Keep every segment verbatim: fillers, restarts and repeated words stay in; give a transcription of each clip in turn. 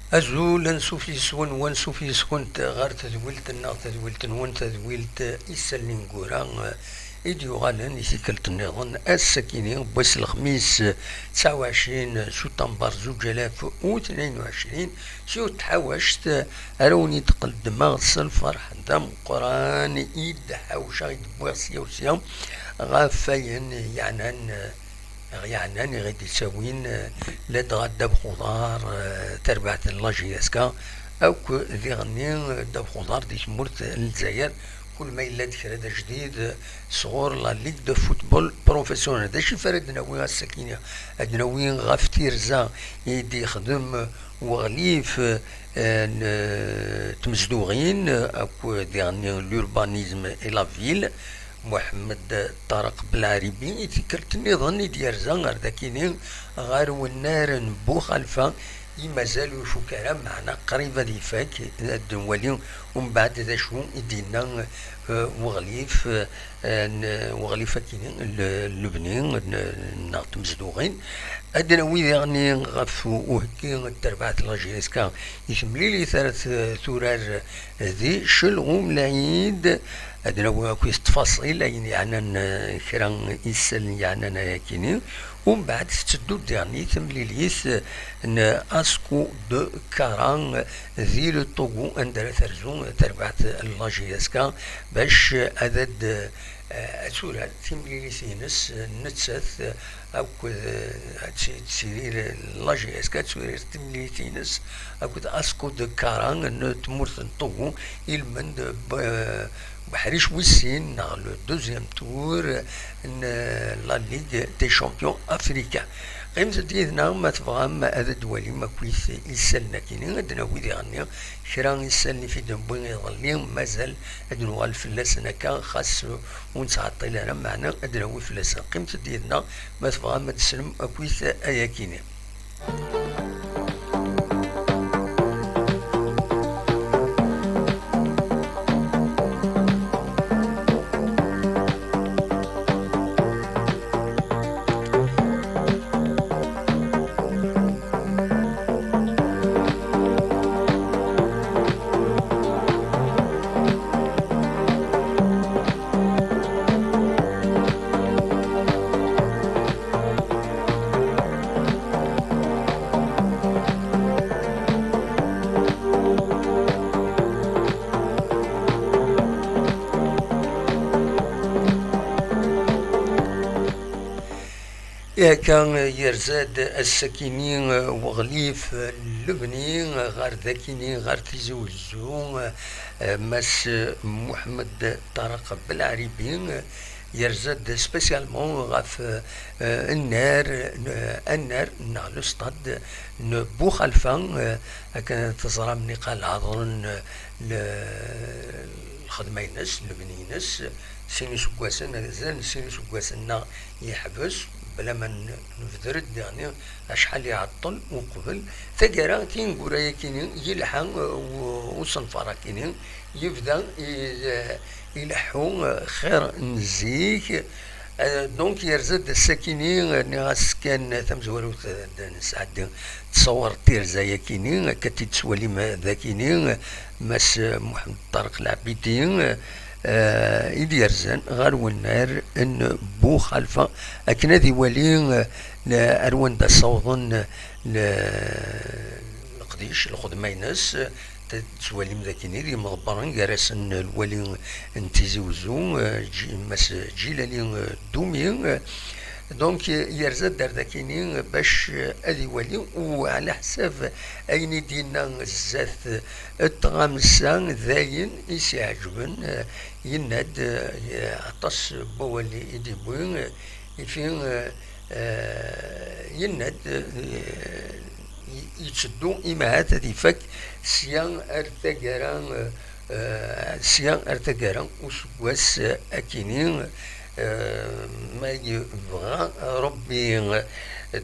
Azul, ansuf yes-wen, wansuf yes-kent ɣer tedwilt-nneɣ, tadwilt-nwen, tadwilt Isallen Ineggura, i d-yuɣalen i tikkelt nniḍen, ass-akini n wass n lexmis, tesɛa u ɛecrin september zuǧ alaf u tnayen u ɛecrin, s yiwet n tḥawact ara wen-id-qeddmeɣ s lferḥ d ameqqran i d-ḥawceɣ, i d-wwiɣ sya u sya ɣef wayen yeɛnan, yeɛnan i ɣ-id-ittawin, eh, ladɣa ddabex uḍar, eh, tarbaɛt n la J S K, akk diɣenni, eh, ddabex uḍar di tmurt n Lezzayer, kul ma yella-d kra d ajdid, eh, sɣur la Ligue de Football Professionnel. D acu i ara d-nawi ass-akini? Ad d-nawi ɣef tirza i d-yexdem, eh, uɣlif, eh, n, eh, tmezduɣin, eh, akk diɣenni l'urbanisme et la ville, Muḥemmed Ṭareq Belɛaribi, i tikkelt nniḍen i d-yerza ar dakini ɣer wennar n Buxalfa, i mazal ur ifuk ara, meɛna qrib ad ifak, ad nwali umbeɛd d acu i d-yenna, eh, uɣlif, eh, n, uɣlif akini, l-, lebni, n, neɣ tmezduɣin. Ad d-nawi diɣenni ɣef uheggi n terbaɛt n la J S K i temlilit ara t-, turar di Celɣum Lɛid. Ad d-nawi akk ttfaṣil ayen yeɛnan, eh, kra n yisallen yeɛnan ayakini. Umbeɛd tetteddu-d diɣenni temlilit n Asco de Cara di le Togo, anda ara terzu terbaɛt n la J S K bac ad, ad, eh, ad turar timlilit-ines nettat akked, eh, ad ti-, ad tirir la J S K, ad turar timlilit-ines akked Asco de Cara n tmurt n Togo, ilmend n, eh, uḥric wis sin, neɣ le deuxième tour n, eh, la Ligue des Champions Africains. Qqimet-d yid-neɣ ma tebɣam ad d-twalim akkit isallen akini, ad d-nawi diɣenni kra isallen i fi d-newwi iḍelli, mazal ad d-nuɣal fell-asen akka, xas ur nettɛeṭṭil ara, meɛna ad d-nawi fell-asen. Qqimet-d yid-neɣ ma tebɣam ad teslem akkit ayakini. Akka yerza-d ass-akini, eh, weɣlif, eh, n lebni, eh, ɣer dakini, ɣer Tizi Wezzu, eh, eh, Mass, eh, Muḥemmed Ṭareq Belɛaribi, eh, yerza-d spécialement ɣef, eh, annar, eh, annar neɣ le stade n Buxalfa, eh, akken teẓram niqal ḥeḍren, eh, le-, lxedma-ines, lebni-ines, sin iseggasen, azal n sin iseggasen neɣ yeḥbes, bla ma n-, nebder-d diɣenni acḥal iɛeṭṭel uqbel. Taggara, tineggura-yakini, yelḥa, uh, u-, usenfar-akini, yebda i-, ileḥḥu, uh, xir n zik. Uh, donc, yerza-d ass-akini, uh, nniɣ-as kan tamezwarut, uh, ad nesɛeddi, tṣawar tirza-yakini, akka tt-id-tettwalim, uh, dakini, uh, Mass Muḥend Ṭareq Lɛabidi, eh, i d-yerzan ɣer wennar n Buxalfa, akken ad iwali, eh, ar wanda ssawḍen, eh, leqdic, lxedma-ines. Tettwalim d akken i d imḍebbren gar-asen lwali n Tizi Wezzu, eh, Ǧi-, Mass Ǧilali, eh, Dumi, eh, Donc, yerza-d ar dakini bac ad iwali, u ɛla ḥsab ayen i d-yenna zdat n tɣamsa, d ayen i s-iɛeǧben, yenna-d, eh, aṭas n wawal i d-yewwi, ifi, eh, yenna-d, eh, yetteddu imahat ad ifak sya ar taggara, eh, eh, sya ar taggara useggas, eh, akini, eh, ma yebɣa Rebbi.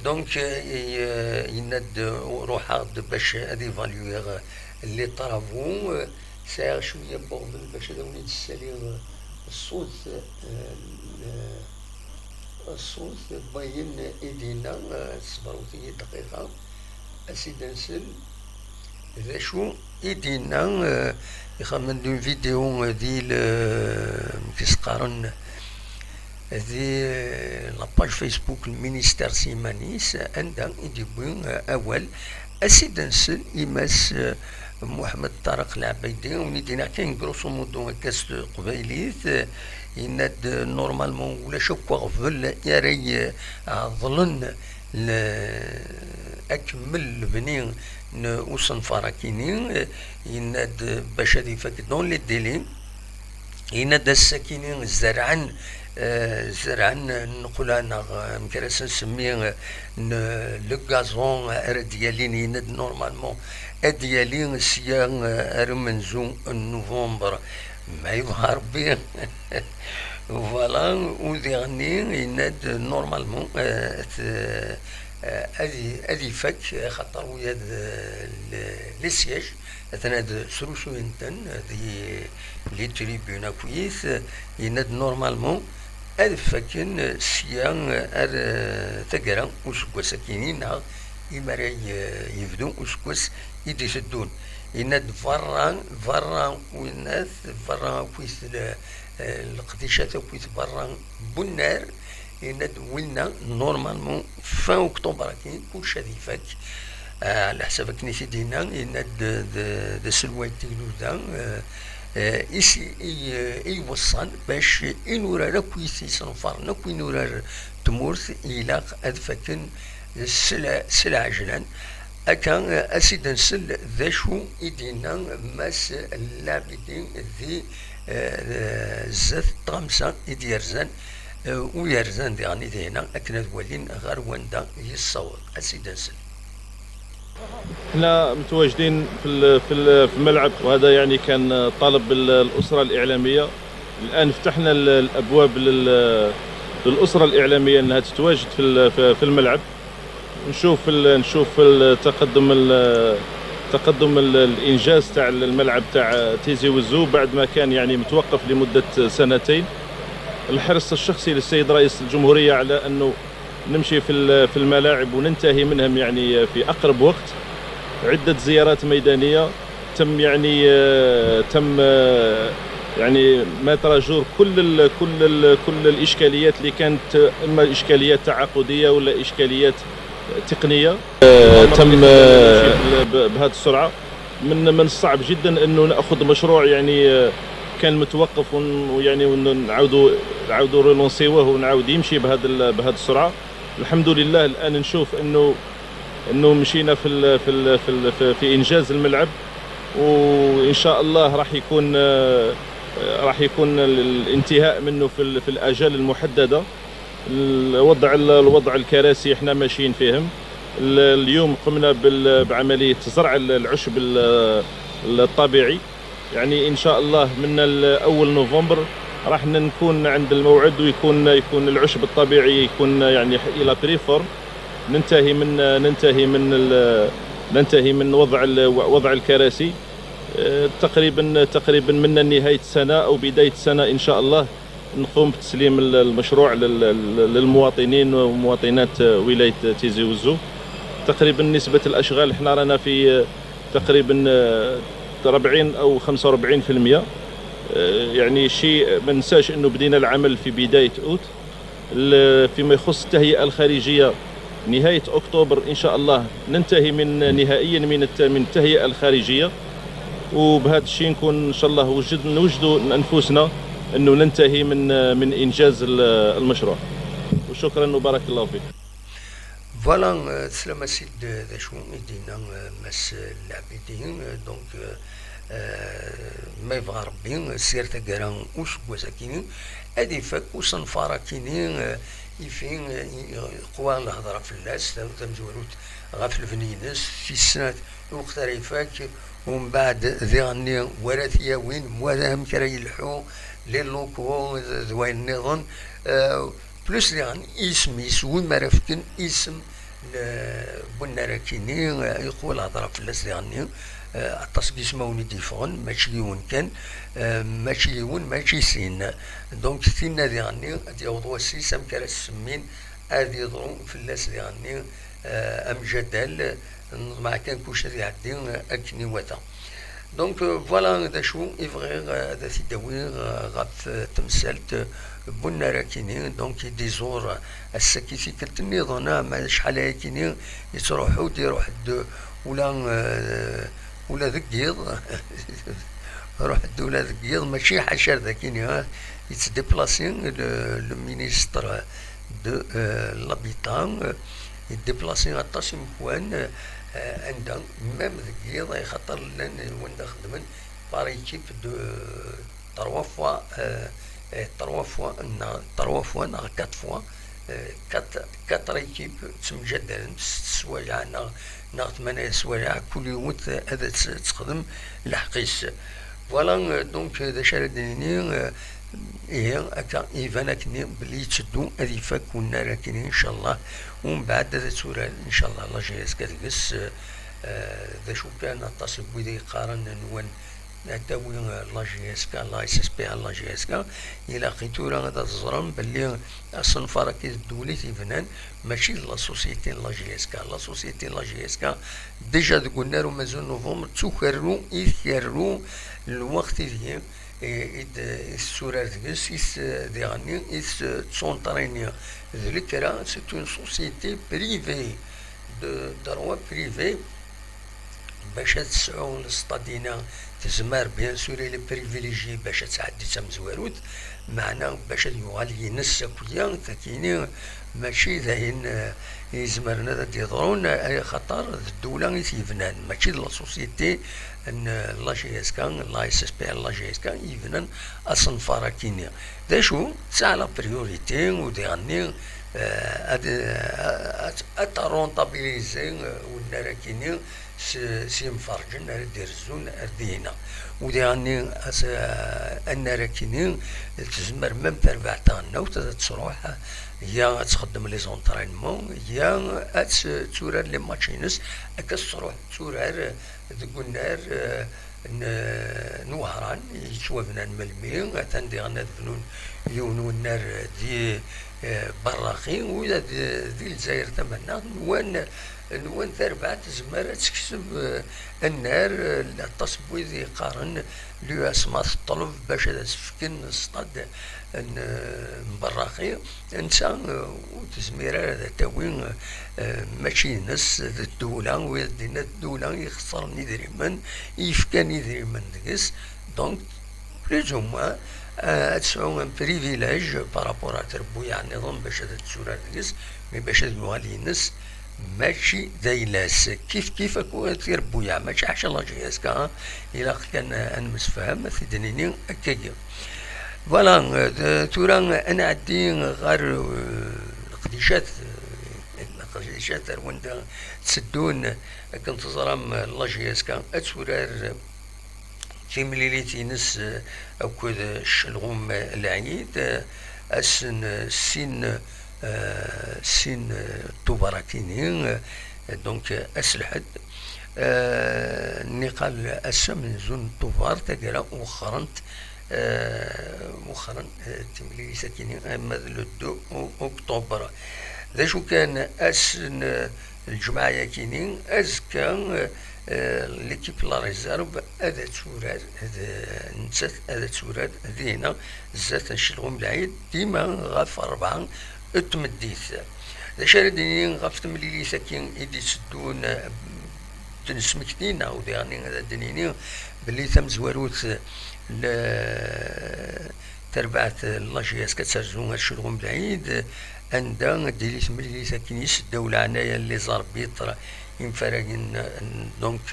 Donc, eh, yenna-d, ruḥeɣ-d bac ad évaluiɣ les travaux, eh, sɛiɣ cwiya n uɣbel bac ad awen-id-ssaliɣ ṣṣut, eh, ṣṣut n wayen i d-yenna, eh, sberwet-iyi dqiqa, ad s-id-nsel. D acu i d-yenna, eh, ixemmen d'une vidéo di le, amek i s-qqaren, di la page Facebook n ministère s yiman-is, anda i d-yewwi, eh, awal, a s-id-nsel i Mass, eh, Muḥemmed Ṭareq Lɛabaydi, win i d-yenna kan grosso modo akka s teqbaylit, eh, yenna-d, eh, normalement ulac akk aɣbel i ara y-, ɛeḍlen le-, akemmel lebni n usenfar akini, yenna-d bac ad ifak dans les délais, yenna-d ass-akini zerɛen, eh, zerɛen nneqla neɣ, eh, amek ara s-nsemmi, eh, n le gazon ara d-yalin, yenna-d normalement ad d-yali sya, eh, ar umenzu n novembre, ma yebɣa Rebbi. Voilà, u diɣenni yenna-d normalement, eh, t-, eh, ad i-, ad ifak, xaṭer wiyaḍ, eh, le-, les sièges, atan ad srusuyen-ten di les tribunes akkit, yenna-d normalement ad faken sya ar, eh, taggara useggas akini neɣ imi ara y-, yebdu useggas i d-iteddun. Yenna-d berra, berra winnat, berra akkit le-, eh, leqdicat akkit berra n unnar, yenna-d winna normalement fin octobre akkin kullec ad ifak. Eh, ɛla ḥsab akken i t-id-yenna, yenna-d d, d, d aselway n tegduda, eh, eh, i s-, i, i iweṣṣan bac inurar akk i s-isenfaren akk inurar n tmurt ilaq ad faken s le-, s lɛejlan. Akka, eh, a s-id-nsel d acu i d-yenna Mass Labidi di, eh, zdat n tɣamsa i d-yerzan, eh, u yerzan diɣen i dihna akken ad walin ɣer wanda yessaweḍ. A s-id-nsel. احنا متواجدين في ال-، في ال-، في الملعب، وهذا يعني كان طلب ال-، الأسرة الإعلامية. الآن فتحنا ال-، الأبواب لل-، للأسرة الإعلامية أنها تتواجد في ال-، في، في الملعب. نشوف ال-، نشوف التقدم ال-، تقدم ال-، الإنجاز تاع الملعب تاع تيزي وزو بعد ما كان يعني متوقف لمدة سنتين. الحرص الشخصي للسيد رئيس الجمهورية على أنه نمشي في ال-، في الملاعب وننتهي منهم يعني في أقرب وقت. عدة زيارات ميدانية تم يعني، آه، تم، آه، يعني mettre à jour كل ال-، كل ال-، كل الإشكاليات اللي كانت، إما إشكاليات تعاقدية ولا إشكاليات تقنية. آه، تم، آه، ب-، بهذه السرعة. من، من الصعب جدًا أنه نأخذ مشروع يعني، آه، كان متوقف ون-، ويعني ونعاودوا، نعاودوا ريلونسيوه ونعاود يمشي بهذا ال-، بهذه السرعة. الحمد لله الآن نشوف أنه، أنه مشينا في ال-، في ال-، في ال-، في، في إنجاز الملعب، وإن شاء الله راح يكون، آه، راح يكون ال-، الانتهاء منه في ال-، في الآجال المحددة. الوضع ال-، الوضع الكراسي احنا ماشيين فيهم. ال-، اليوم قمنا بال-، بعملية زرع ال-، العشب ال-، الطبيعي. يعني إن شاء الله من ال-، أول نوفمبر راح نكون عند الموعد، ويكون، يكون العشب الطبيعي يكون يعني إلى بري فورم. ننتهي من، ننتهي من ال-، ننتهي من وضع ال-، وضع الكراسي. آه، تقريبًا، تقريبًا من نهاية السنة أو بداية السنة إن شاء الله نقوم بتسليم ال-، المشروع لل-، لل-، للمواطنين ومواطنات ولاية تيزي وزو. تقريبًا نسبة الأشغال، احنا رانا في، آه، تقريبًا، آه، أربعين أو خمسة وأربعين في المية. آه، يعني شيء ما ننساش أنه بدينا العمل في بداية أوت. ال-، فيما يخص التهيئة الخارجية، نهاية أكتوبر إن شاء الله ننتهي من، نهائيًا من الت-، من التهيئة الخارجية. وبهذا الشيء نكون إن شاء الله وجد-، نوجدوا أنفسنا أنه ننتهي من، من إنجاز ال-، المشروع. وشكرًا وبارك الله فيك. Voilà, euh, teslam a sid d acu i d-yenna, euh, Mass Labidi, euh, donc, euh, euh, ma yebɣa Rebbi, sir taggara useggas akini, ad ifak usenfar akini, euh, ifi, euh, i-, qwa lhedra fell-as, ta-, tamezwarut ɣef lebni-ines, tis snat lweqt ara ifak, umbeɛd diɣenni wara t-yawin, wara amek ara yelḥu, les locaux, d, d wayen nniḍen, euh, plus diɣen isem-is, win mi ara fken isem n, n unnar akini, euh, iqwa lhedra fell-as diɣenni, euh, aṭas n yismawen i d-yeffɣen, mačči yiwen kan, euh, mačči yiwen, mačči sin. Donc, tinna diɣenni ad yaweḍ wass-is, amek ara s-semmin, ad yeḍru fell-as diɣenni, eh, amjadal, neḍmeɛ kan kullec ad iɛeddi akken iwata. Donc, euh, voilà d acu i bɣiɣ, euh, ad t-id-awiɣ, euh, ɣef, euh, temsalt, euh, n unnar akini, donc i d-iẓur, euh, ass-agi tikkelt nniḍen, ah, ma acḥal ayakini yettruḥu-d, iruḥ-d ula, euh, ula deg yiḍ, iruḥ-d ula deg yiḍ, mačči ḥaca ar d akini, ah, yettdiplasi le, le ministre de, euh, l'habitat, euh, yettdiplasi aṭas imekwan, euh, anda, même deg yiḍ, axaṭer llan wanda xeddmen par équipe de trois fois, euh, euh, trois fois, neɣ trois fois, neɣ quatre fois, euh, quatre, quatre équipes ttemjaddalent s teswayeɛ neɣ, neɣ tmanya swayeɛ, kul yiwet ad tt-, texdem lḥeqq-is. Voilà, euh, donc, euh, d acu ara d-nini, euh, ihi, akka, iban akkenni belli yetteddu ad ifak unnar akkenni, incallah, umbeɛd ad turar, incallah, la J S K deg-s, euh, euh, d acu kan, aṭas n wid i yeqqaren nwan ad tawi, euh, la J S K, la S S P A, la J S K, ilaq i tura ad teẓrem belli asenfar-agi d ddewla i t-yebnan, mačči d la société n la J S K. La société n la J S K, déjà deg unnar umenzu n novembre, d tukerru i tkerru lweqt ideg i, i d-, i tetturar deg-s, i s-, diɣenni, i s-, tettunṭrini d lekra, c'est une société privée, de droit privé, bac ad tesɛu lestad-ina, tezmer, bien sûr, elle est privilégiée bac ad tɛeddi d tamezwarut, meɛna bac ad yuɣal yines akk-ya, takini mačči d ayen, eh, izemren ad d-yeḍrun, eh, axaṭer d ddewla i t-yebnan, mačči d la société n, eh, la J S K, la S S P A, la J S K, i yebnan asenfar akini. D acu? Tesɛa la priorité, u diɣenni, eh, ad, eh, ad, ad t-rentabiliser, eh, unnar akini s, s yimferǧen ara d-irezzun ar dihina. U diɣenni, as-, eh, annar akini, tezmer même terbaɛt taɣelnawt ad truḥ, ya ad txeddem les entraînements, ya ad t-, turar les matchs-ines, akka ad truḥ turar deg unnar, eh, n, n Wehran, yettwabnan melmi, atan diɣen ad bnun yiwen unnar di, eh, Berraxi, ula d, di Lezzayer Tamannaɣt, nwan, nwan tarbaɛt tezmer ad tekseb, eh, annar, eh, aṭas n wid yeqqaren l'U S M A teṭleb bac ad as-fken stad n, eh, n Berraxi. Netta, eh, ur tezmir ara ad tawi, eh, mačči ines, d ddewla, u ad d-inna d ddewla i ixeṣren idrimen, i yefkan idrimen deg-s. Donc, plus ou moins, eh, ad tesɛu un privilège par rapport à trebbuyaɛ nniḍen bac ad turar deg-s, mais bac ad yuɣal ines, mačči d ayla-s. Kif kif akk tirebbuyaɛ, mačči ḥaca la J S K, ilaq kan, eh, ad nemsefham, ad t-id-nini akkagi. Voilà, euh, de, tura ad nɛeddi ɣer, euh, leqdicat, euh, leqdicat ar wanda tteddun, akken teẓram, la J S K ad turar timlilit-ines, euh, akked Celɣum Lɛid, euh, ass n, euh, sin, euh, sin, euh, Tubeṛ akini, euh, donc, euh, ass Lḥedd. Euh, niqal ass amenzu n Tubeṛ, taggara wexxrent, euh, wexxren, euh, timlilit akini, ama d le deux o-, octobre. D acu kan, ass n, euh, lǧemɛa yakini, azekka, euh, euh, l'équipe la réserve ad turar, ad, nettat ad turar dihina zdat n Celɣum Lɛid, dima ɣef rebɛa n tmeddit. D acu ara d-nini ɣef temlilit-agi i d-itteddun, eh, d-nesmekti, neɣ diɣenni ad d-nini belli tamezwarut, le-, tarbaɛt n la J S K ad terzu ar Celɣum Lɛid, anda ad d-tili temlilit akken iseddaw leɛnaya n les arbitres imfaragen, donc,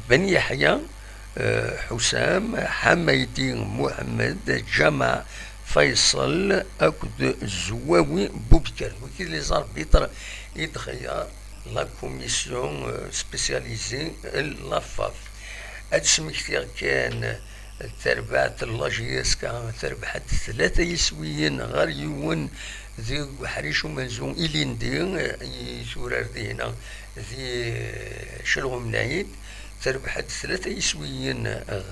Ben Yeḥya, eh, Ḥusam, Ḥamaydi Muḥemmed, Ǧama Faysel akked Zuwawi Bubker. Wigi d les arbitres i d-txeyyer la commission, eh, spécialisée n la FAF. Ad d-smektiɣ kan, eh, tarbaɛt n la J S K terbeḥ-d tlata yiswiyen ɣer yiwen deg uḥric umenzu ilindi, eh, i turar dihina di Celɣum Lɛid. Terbeḥ-d tlata yiswiyen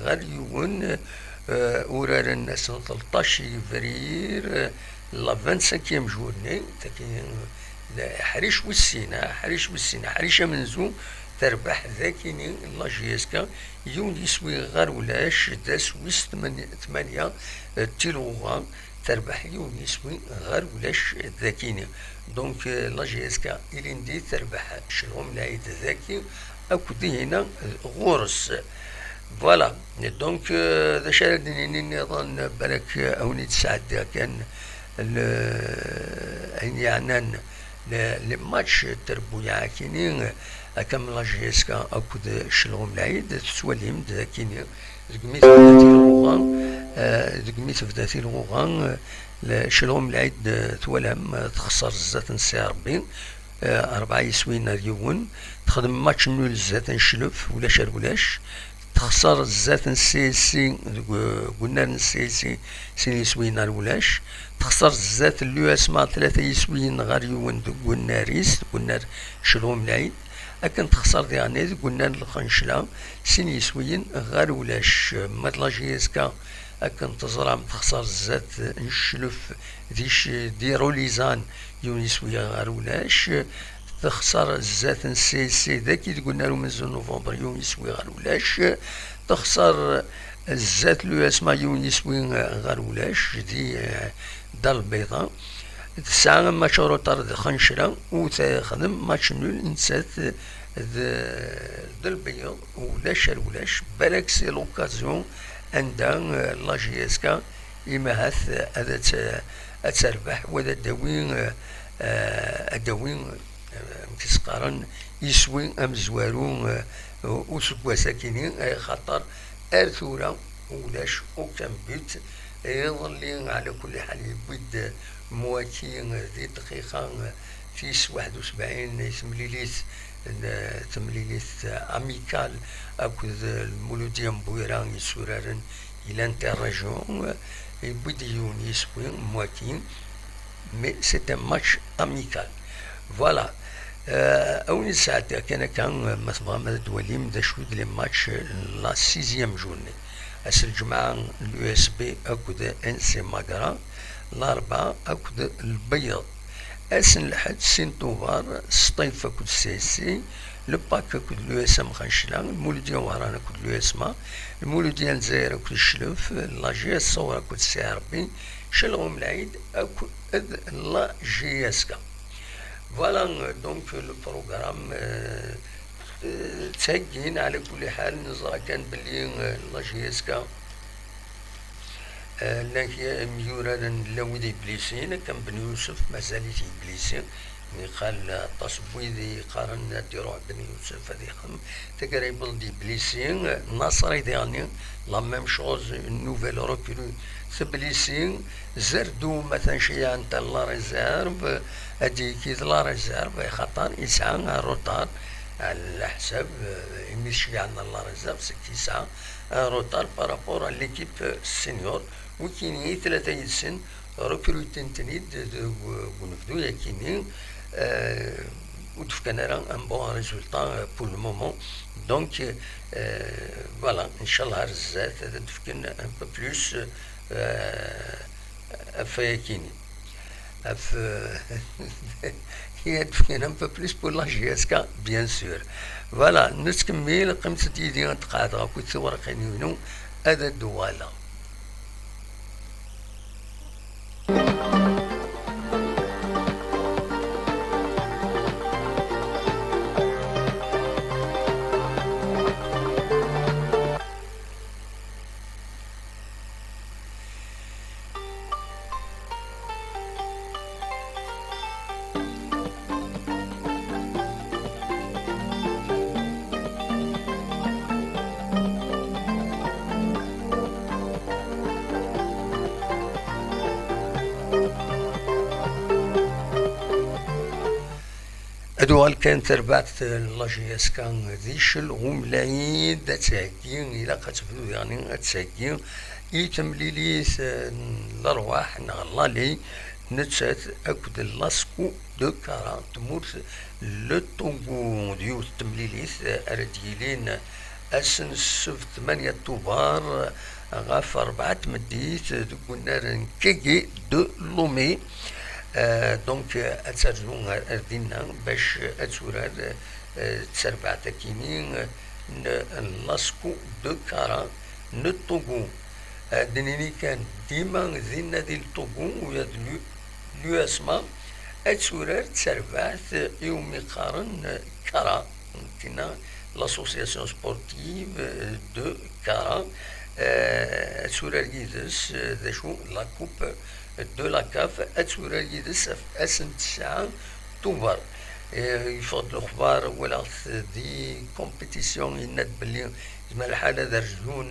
ɣer yiwen, eh, uraren ass n tleṭṭac yebrir, eh, la vingt-cinquième journée, tagi, eh, Aḥric wis sin, aḥric wis sin, aḥric amenzu, terbeḥ dakini la J S K, yiwen yiswi ɣer ulac, d ass wis tmanya, tmanya, eh, d tilɣuɣa, terbeḥ yiwen yiswi ɣer ulac dakini. Donc, eh, la J S K ilindi terbeḥ Celɣum Lɛid daki akked ihina ɣur-s. Voilà. Donc, eh, d acu ara d-nini nniḍen, balak, eh, a wen-id-sɛeddiɣ kan le-, ayen yeɛnan le-, les matchs n trebbuyaɛ akini, eh, akka am la J S K akked Celɣum Lɛid, tettwalim-d akini deg mi tebda tilɣuɣa, eh, deg mi tebda tilɣuɣa, eh, le-, Celɣum Lɛid, eh, twalam, eh, texṣer zdat n Si Ṛebbi, eh, rebɛa yiswiyen ar yiwen, texdem match nul zdat n Cclef, ulac ar ulac, texṣer zdat n C S C, deg, eh, deg unnar n C S C, sin yiswiyen ar ulac, texṣer zdat n l'U S M A, tlata yiswiyen ɣer yiwen deg unnar-is, deg unnar Celɣum Lɛid, akken texṣer diɣen deg unnar n Lxencla, sin yiswiyen ɣer ulac. Ma d la J S K, akken teẓram, texṣer zdat n Cclef di c-, di Rulizan, yiwen yiswi ɣer ulac. Texṣer zdat n C S C dagi deg unnar umenzu n November, yiwen yiswi ɣer ulac. Texṣer zdat l'U S M A, yiwen yiswi ɣer ulac, di, eh, Dar Lbayḍa. Tesɛa match retard d Lxencla, u texdem match nul nettat d, d Lbeyyeḍ, ulac ar ulac. Balak c'est l'occasion anda, eh, la J S K imahat ad tt-, ad terbeḥ, wa ad d-tawi, eh, eh, ad d-tawi, eh, amek i s-qqaren, iswi amezwaru, eh, useggas akini, eh, xaṭer ar tura ulac aucun but. Iḍelli, ɛla kulli ḥal, yewwi-d Mwaki di dqiqa tis waḥed u sebɛin i temlilit n, temlilit amicale akked Lmuludya n Bwira yetturaren i l'Interrégion, yewwi-d yiwen yiswi Mwaki, mais c'est un match amical. Voilà. Euh, a wen-id-sɛeddiɣ kan akka, ma tebɣam ad d-twalim d acu i d les matchs n la sixième journée. Ass n lǧemɛa, l'U S B akked N C Magra, Larebɛa akked Lbeyyeḍ. Ass n lḥedd, sin Tubeṛ, Sṭif akked C S C, Lepak akked l'U S M Xancla, Lmuludya Wehran akked l'U S M A, Lmuludya n Lezzayer akked Cclef, la J S Ṣawra akked Si Ṛebbi, Celɣum Lɛid akked la J S K. Voilà, euh, donc, le programme, euh, euh, ttaggin, ɛla kulli ḥal, neẓra kan belli, euh, la J S K, euh, llan kra imyuraren, llan wid yeblisin, akka am Ben Yusef, mazal-it yeblisi, yeqqal, euh, aṭas n wid yeqqaren ad d-iruḥ Ben Yusef ad ixdem, taggara yewweḍ-d yeblisi, euh, Naṣri diɣen, la même chose, une nouvelle recrue, teblisi, Zerdu, ma ten-ceyyɛent ar la réserve, ad d-yekki d la réserve, axaṭer yesɛa retard, ɛla ḥsab, eh, imi t-ceyyɛen ar la réserve, c'est que yesɛa retard par rapport à l'équipe senior. Wikini i tlata yid-sen, recrutin-ten-id deg unebdu-yakini, eh, ur d-fkan ara un bon résultat, eh, pour le moment. Donc, eh, voilà, ncallah ar zdat ad d-fken un peu plus, eh, ɣef wayakini. Ɣef, ad d-fken un peu plus pour la J S K, bien sûr. Voilà, nettkemmil, qqimet-d yid-i ad d-qeɛdeɣ akked tiwerqin-inu, ad d-uɣaleɣ. Ad uɣal kan terbaɛt n la J S K di Celɣum Lɛid, ad theggi, ilaq ad tebdu daɣen ad theggi i temlilit, eh, n lerwaḥ neɣ lali, nettat akked Lasco de Kara, tmurt n le Togo, d yiwet n temlilit, eh, ara d-yilin ass n ssebt tmanya Tubeṛ ɣef rebɛa n tmeddit deg unnar n Kéké de Lomé. Euh, donc, euh, ad terzu ar, ar dinna bac ad turar, euh, d tarbaɛt akini, euh, n Lasco de Kara n Togo. Ad d-nini kan dima dinna di Togo, ula d l'U-, l'USMA, ad turar d tarbaɛt, euh, iwumi qqaren, euh, Kara, tinna l'Association Sportive, euh, de Kara, euh, ad turar yid-s, euh, d acu, la Coupe de la CAF, ad turar yid-s ɣef ass n tesɛa Tubeṛ. Eh, yeffeɣ-d lexbar, walaɣ-t di compétition, yenna-d belli yezmer lḥal ad rjun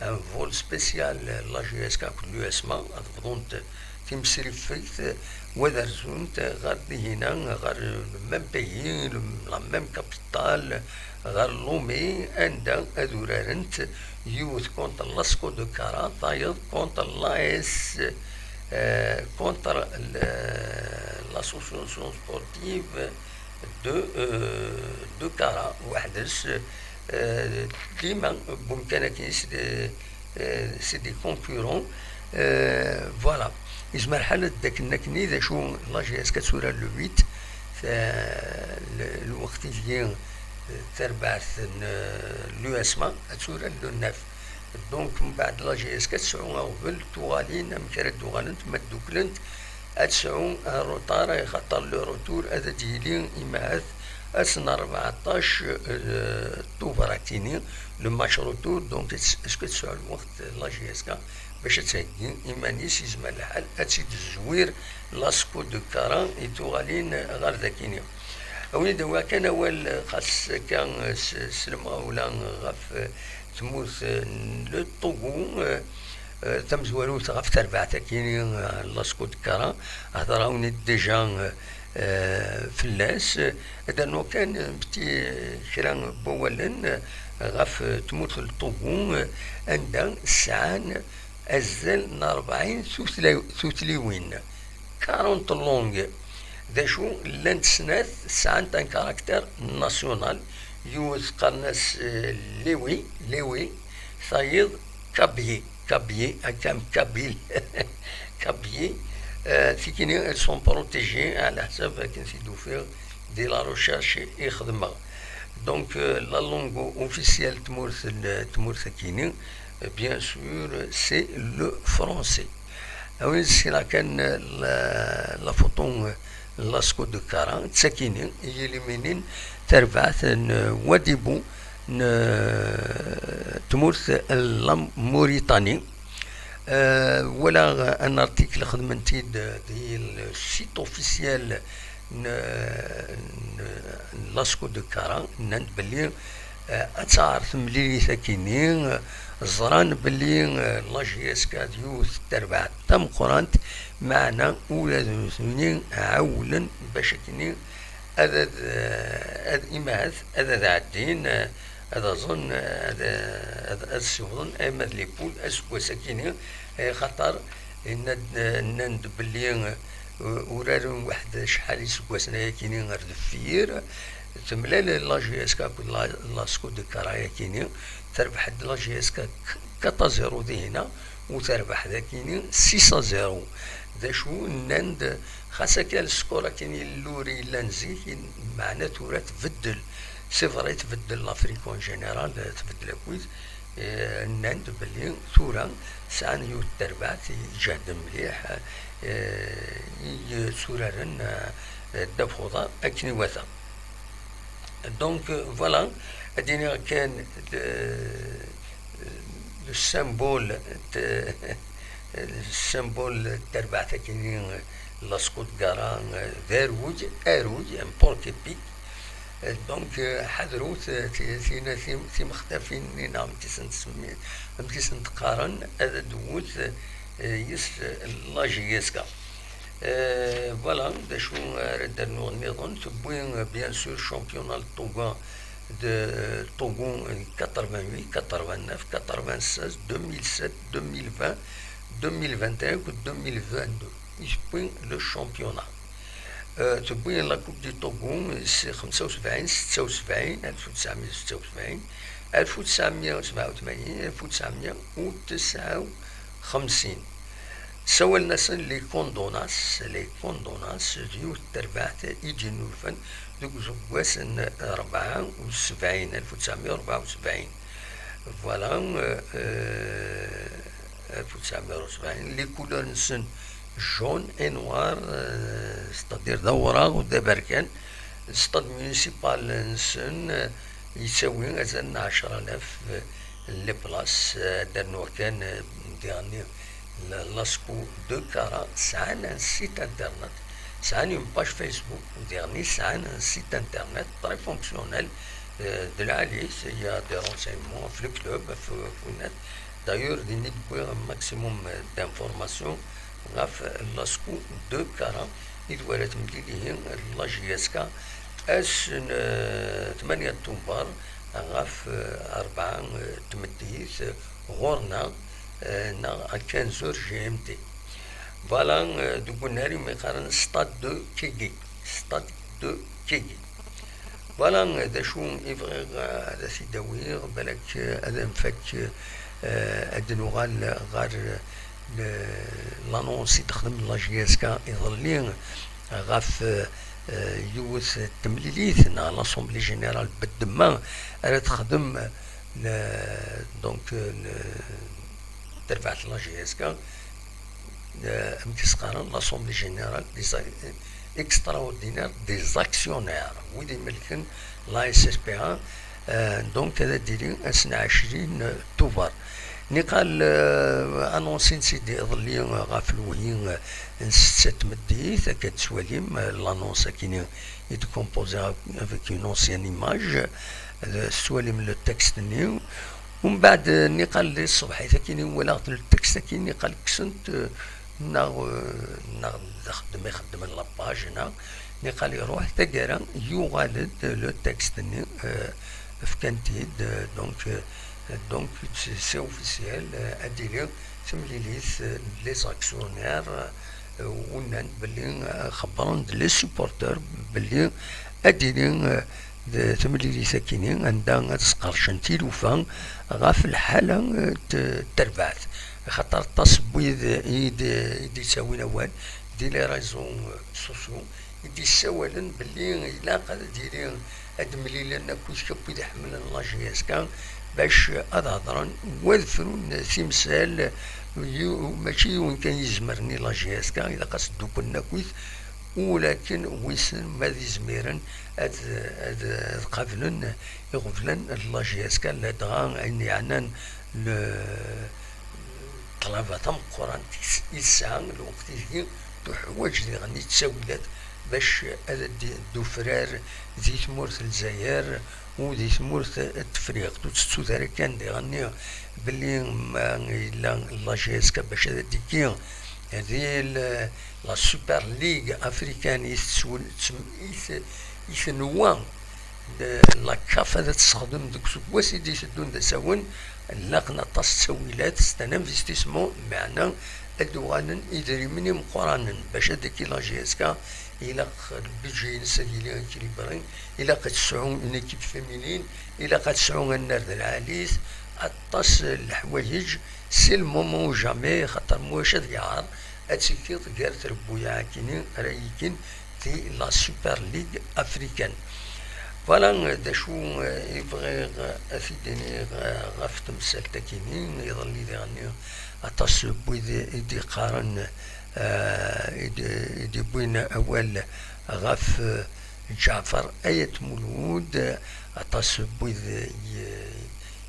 un vol spécial, la JSK akked l'USMA, ad bḍunt timesrifegt, wa ad rzunt ɣer Dihina, ɣer le même pays, le, la même capitale, ɣer Lomé, anda ad urarent yiwet contre l'Asco de Kara, tayeḍ contre l'AS, euh, contre le, l'association sportive de, euh, de Kara, weḥd-s, euh, dima, bumkan akin, c'est des, euh, c'est des concurrents. Euh, voilà. Yezmer lḥal ad d-akken akkenni d acu la JSK ad turar le huit, euh, le, lweqt-agi, euh, tarbaɛt n, euh, l'USMA ad turar le neuf. Donc, mbeɛd la JSK ad tesɛu aɣbel, tuɣalin, amek ara d-uɣalent, ma dduklent, ad tesɛu un retard, axaṭer le retour ad d-yili imahat ass n rbeɛṭac, euh, Tubeṛ akini, le match retour, donc est-ce que tesɛu lweqt la JSK bac ad theggi iman-is, yezmer lḥal ad tt-id-tezwir l'Asco de Kara i tuɣalin ɣer dakini. Awi-d awi kan awal, xas akka s, s lemɣawla ɣef, euh, tmurt, euh, n le Togo, euh, euh, tamezwarut ɣef terbaɛt akini, euh, l'Asco de Kara, hḍeṛ-awen-d déjà, euh, euh, fell-as. Ad rnuɣ kan, euh, petit, euh, kra n wawalen, euh, ɣef, euh, tmurt n le Togo, euh, anda sɛan azal n rebɛin tutla-, tutliwin, quarante langues. D acu, llant snat sɛant un caractère national, yiwet qqaren-as, euh, lewi, lewi, tayeḍ kabye, kabye, akka am kabyle, kabye. Euh, tikini, elles sont protégées, ɛla ḥsab akken t-id-ufiɣ di la recherche i xedmeɣ. Donc, euh, la langue officielle tmurt, tmurt akini, euh, bien sûr, c'est le français. Awi sila kan, euh, la, la photo, euh, l'Asco de Kara, d takini i yéliminin tarbaɛt n, euh, Wadibu n, euh, tmurt n la Mauritanie. Euh, walaɣ un article xedmen-t-id, euh, di le site officiel n, n, n l'Asco de Kara, nnan-d belli, euh, ad taɣer temlilit akini, euh, ẓran belli, euh, la JSK d yiwet n terbaɛt tameqqrant, meɛna ula d nutni ɛewlen bac akini ad, ad, ad imahat ad, ad ɛeddin, euh, ad aẓen, ad, ad, ad ssiwḍen arma d les poules aseggas akini, eh, xaṭer yenna-d, nnan-d belli, uh, uraren waḥed acḥal iseggasen ayakini ar deffir, temlal la JSK akked la, l'Asco de Kara ayakini, terbeḥ-d la JSK quatre à zéro dihina, u terbeḥ dakini six à zéro. D acu nnan-d, xas akka le score akini luri yellan zik, meɛna tura tbeddel. C'est vrai, tbeddel l'Afrique en général, tbeddel akkit. Eh, nnan-d belli tura sɛan yiwet n terbaɛt iǧehden mliḥ, eh, i yetturaren, eh, ddabex uḍar akken iwata. Donc, euh, voilà, ad iniɣ kan le, le symbole de, le symbole n terbaɛt akini, l'Asco de Kara, d aruj, aruj, un porc-épic. Donc, euh, ḥadrut, euh, ti-, tina tim-, timextafin-nni neɣ amek i sent-semmi-, amek i sent-qqaren, ad d-tewwet, euh, yis la JSK. Euh, voilà, d acu ara d-rnuɣ nniḍen, tewwi, euh, bien sûr, championnat n Togo de, euh, Togo, euh, quatre-vingt-huit, quatre-vingt-neuf, quatre-vingt-seize, deux mille sept, deux mille vingt, deux mille vingt et un, deux mille vingt-deux. Yewwi le championnat. Euh, tewwi la Coupe du Togo, c'est xemsa u sebɛin, setta u sebɛin, alef u tesɛemya u setta u sebɛin, alef u tesɛemya u sebɛa u tmanyin, alef u tesɛemya u tesɛa u xemsin. Ssawalen-asen les Condonas. Les Condonas d yiwet n terbaɛt i d-yennulfan deg useggas n rebɛa u sebɛin, alef u tesɛemya u rebɛa u sebɛin. Voilà, euh, euh, alef u tesɛemya u rebɛa u sebɛin. Les couleurs-nsen jaune et noir, euh, c'est-à-dire d awraɣ d aberkan. Stade municipal-nsen, euh, yettawi azal n ɛecra alaf, euh, n les places, euh, ad d-rnuɣ kan, euh, diɣenni Lascaux deux Carats sɛan un site internet, sɛan une page Facebook, diɣenni sɛan un site internet très fonctionnel, euh, de la liste, il y a des renseignements, ɣef le club, ɣef, ɣef winat. D'ailleurs, din i d-wwiɣ un maximum d'informations ɣef Lascaux deux Carats, i d-wara temlilihi la J S K, ass n, euh, tmanya Tubeṛ, ɣef, euh, rebɛa, euh, tmeddit, euh, ɣur-neɣ, euh, neɣ à quinze heures G M T. Voilà, euh, deg unnar umi qqaren Stade de Kégué. Stade de Kégué. Voilà, euh, d acu i bɣiɣ, euh, ad t-id-awiɣ, balak, euh, ad nfak, euh, ad nuɣal ɣer, euh, le-, l'annonce i d-texdem la J S K iḍelli ɣef, euh, euh, yiwet n temlilit neɣ l'Assemblée Générale n ddemma ara texdem, euh, le-, donc, euh, le-, terbaɛt la J S K, euh, amek i s-qqaren, l'Assemblée Générale des a-, Extraordinaire des Actionnaires, wid imelken la S S P A, euh, donc ad d-tili ass n ɛecrin Tubeṛ. Niqal, euh, anunsi-nsen-id iḍelli, euh, ɣef lewhi, euh, n setta tmeddit, akka d-tettwalim, euh, l'annonce akini i d-composé avec une ancienne image, euh, tettwalim le texte-nni. Umbeɛd, euh, niqal di tṣebḥit akini walaɣ-d le texte akini niqal kksen-t, euh, neɣ, euh, neɣ d axeddem ixeddmen la page, neɣ niqal iruḥ, taggara yuɣal-d le texte-nni, euh, fkan-t-id, euh, donc, euh, donc c'est, c'est officiel, euh, ad d-tili temlilit, euh, les actionnaires, euh, u nnan belli, euh, xebbren-d les supporters belli ad d-tili, euh, d temlilit akini anda ad sqercen tilufa ɣef lḥala, eh, n terbaɛt, axaṭer aṭas n wid i d-, i d-yettawin awal di les réseaux, eh, sociaux, i d-yessawalen belli ilaq ad d-yili, ad d-mlilen akkit akk wid iḥemmlen la J S K bac ad hedren, u ad frun timsal, yu-, mačči yiwen kan yezmer-nni la J S K, ilaq ad sduklen akkit, ulakin wissen ma ad izmiren ad, ad, ad qablen iɣeblan n la J S K, ladɣa ayen yeɛnan le-, ṭṭlaba tameqqrant i s-, i tesɛa lweqt ideg tuḥwaǧ diɣen i ttawilat bac ad d-, d-ufrar di tmurt n Lezzayer u di tmurt n Tefriqt. Ur tettut ara kan diɣenni belli ma yella la J S K bac ad d-ikki di l-, la Super League africaine i tettwel-, i t-, i tenwa la CAF ad tt-tessexdem deg useggas i d-iteddun d asawen, laqen aṭas n ttawilat, c'est un investissement, meɛna ad d-uɣalen idrimen imeqqranen. Bac ad d-ikki la J S K, ilaq le budget-ines ad yili équilibré, ilaq ad tesɛu une équipe féminine, ilaq ad tesɛu annar d lɛali-s, aṭas n leḥwayeǧ, c'est le moment ou jamais, xaṭer ma ulac ad yeɛreḍ ad tekkiḍ gar trebbuyaɛ-agi-nni ara yekkin di la Super League africaine. Voilà, d acu, eh, i bɣiɣ ad t-id-iniɣ, eh, ɣef temsalt-agi-nni. Iḍelli diɣenni aṭas n wid i d-iqqaren, eh, i d-, i d-iwwin awal ɣef, eh, Ǧaɛfar Ayt Mulud, aṭas n wid i,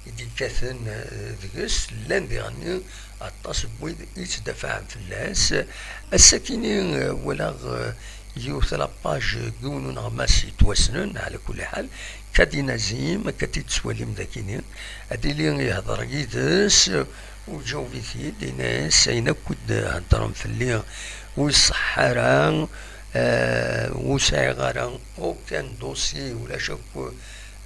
i d-ikkaten, eh, deg-s, llan diɣenni aṭas n wid i yettdafaɛen fell-as. Ass-akini, eh, walaɣ, eh, yiwet la page n yiwen uneɣmas yettwassnen, ɛla kulli ḥal, Kadi Nazim, akka t-id-tettwalim dagini, ad yili ihder yid-s, u iǧaweb-it-id, yenna-yas ayen akk i d-heddren fell-i ur iṣeḥḥa ara, eh, ur sɛiɣ ara aucun dossier, ulac akk,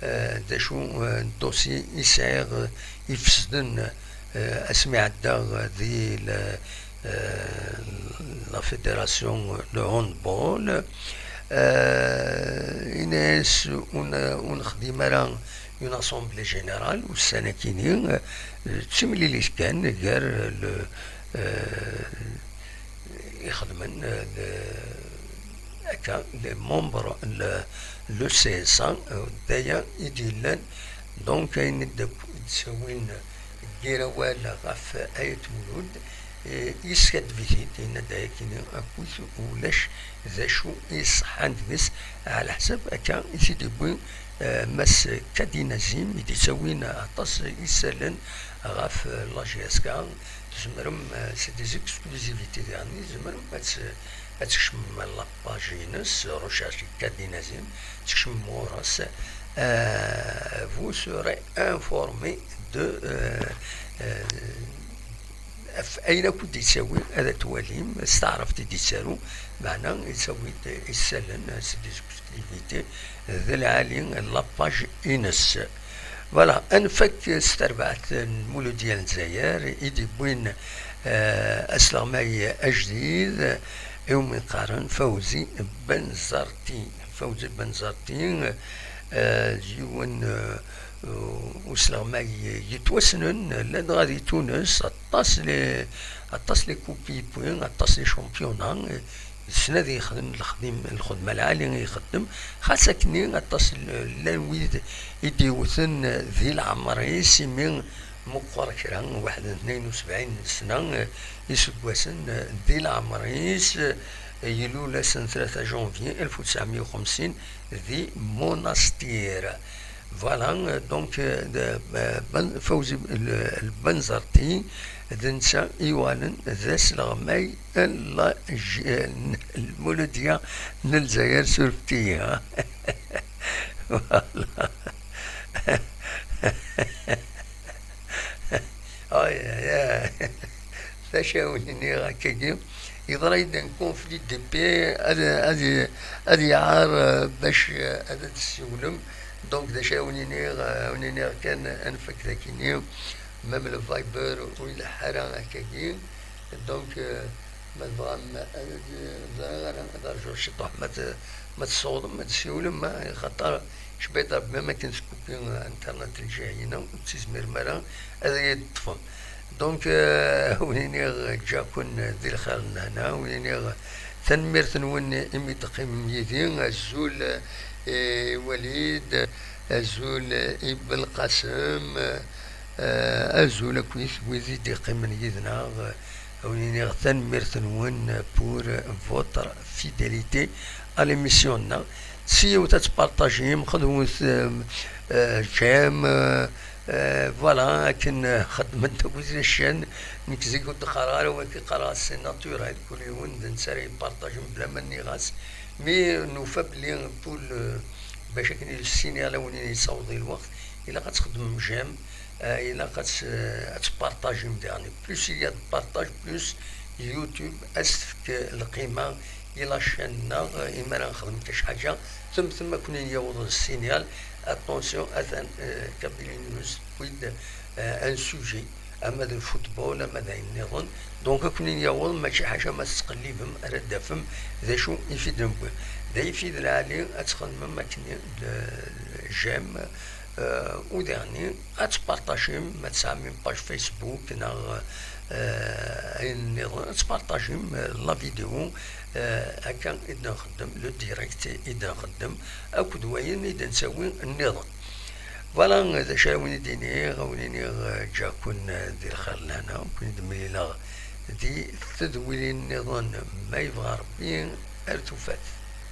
eh, d acu, eh, dossier i sɛiɣ, eh, ifesden, eh, asmi ɛeddaɣ di la, eh, la fédération de handball. Eh, yenna-yas ur n-, ur nexdim ara une assemblée générale ussan-akini, eh, d timlilit kan gar le, eh, ixedmen, eh, le, akka, les membres, le, le C S A, eh, d aya i d-yellan. Donc, ayen i d-, i d-ttawin n yir awal ɣef Ayt Mulud, eh, yeskaddeb-it-id, yenna-d ayakini akkit ulac d acu i ṣeḥḥan deg-s, ɛla ḥsab akka i t-id-yewwi, eh, Mass Kadinazim, i d-yettawin aṭas n yisallen ɣef, eh, la J S K. Tzemrem, eh, c'est des exclusivités diɣen, tzemrem ad tt-, ad tkecmem la page-ines, recherche Kadinazim, tkecmem ɣur-s. Euh, vous serez informé de, euh, euh, ɣef ayen akk i d-yettawi, ad t-twalim s taɛrabt i d-yettaru, meɛna yettawi-d isallen, c'est des exclusivités, d lɛali la page-ines. Voilà, ad nfak s terbaɛt n Muludya n Lezzayer i d-yewwin, eh, asleɣmay ajdid, iwumi qqaren Fawzi Ben Zarti. Fawzi Ben Zarti, eh, d yiwen, eh, usleɣmay yettwassnen, ladɣa di Tunes, aṭas les, aṭas les coupes i yewwi, aṭas les championnats, eh, yessen ad yexdem lexdim-, lxedma lɛali i ixeddem, xas akkenni aṭas l-, llan wid i d-iwten di leɛmer-is, imi meqqer kra, waḥed n tnayen u sebɛin n sna, eh, iseggasen, eh, di leɛmer-is, eh, ilul ass n tlata janvier alef u tesɛemya u xemsin di Monastir. Voilà, euh, donc, euh, de, euh, Ben, Fawzi, le, le Benzarti, d netta i yuɣalen d asleɣmay n la, j-, n Lmuludya n Lezzayer, surfet-iyi, ha? Voilà. Ay, ay, ay. D acu ara wen-iniɣ akkagi? Yeḍra-yi-d un conflit de paix, ad, ad, ad iɛar, euh, bac, euh, ad, ad tessiwlem. Donc, d acu ara wen-iniɣ, euh, wen-iniɣ kan, ad nfak dagi-ni. Même le Viber ur ileḥḥu ara akkagi. Donc, euh, ma tebɣam, ad, ẓriɣ ara, ad rǧuɣ ciṭuḥ, ma t-, ma tessawḍem, ma tessiwlem, ma, xaṭer cbiṭ Rebbi, ma akken tkupi, euh, internet lǧiha-ina, ur ttizmirem ara ad iyi-d-ṭṭfem. Donc, euh, wen-iniɣ ǧǧaken di lxir n lehna, wen-iniɣ tanemmirt-nwen imi d-teqqimem yid-i, azul, euh, i Walid, azul, euh, i Belqasem, euh, azul akkit wid i d-iqqimen yid-neɣ, euh, wen-iniɣ tanemmirt-nwen pour votre fidélité à l'émission-nneɣ. Ssiwet ad tpartajim, xedmet, euh, euh, j'aime, euh, euh, voilà, akken, euh, xeddmen-t akk di la chaîne. Nekk zik ur d-qqareɣ ara, wagi qqareɣ c'est naturel, kul yiwen d netta ara ypartajen bla ma nniɣ-as. Mi nufa belli pour le, bac akken le signal a wen-yessaweḍ i lweqt, ilaq ad txedmem j'aime, euh, ilaq ad t-, ad tpartajim diɣen. Plus il y a de partage, plus YouTube ad s-tefk lqima i la chaîne-nneɣ, euh, imi ara nexdem kan ḥaǧa, tem tem ad ken-yaweḍ le signal. Attention, atan, euh, Kabylie News, tewwi-d, euh, un sujet, ama d lfutbol, ama d ayen nniḍen. Donc, ad ken-yaweḍ, mačči ḥaca ma tettqellibem ara d-tafem d acu i t-id-newwi. D ayefki d lɛali ad txedmem akken, euh, j'aime, euh, u diɣen ad tpartajim, ma tesɛam une page Facebook neɣ, euh, ayen nniḍen, ad tpartajim, euh, la vidéo, euh, akka i d-nxeddem, le direct i d-nxeddem, akked wayen i d-nettawi nniḍen. Voilà, d acu ara wen-id-iniɣ, a wen-iniɣ, eh, ǧǧaken, eh, di lxir lehna, ken-id-mlileɣ di tedwilin nniḍen, ma yebɣa Rebbi, ar tufat.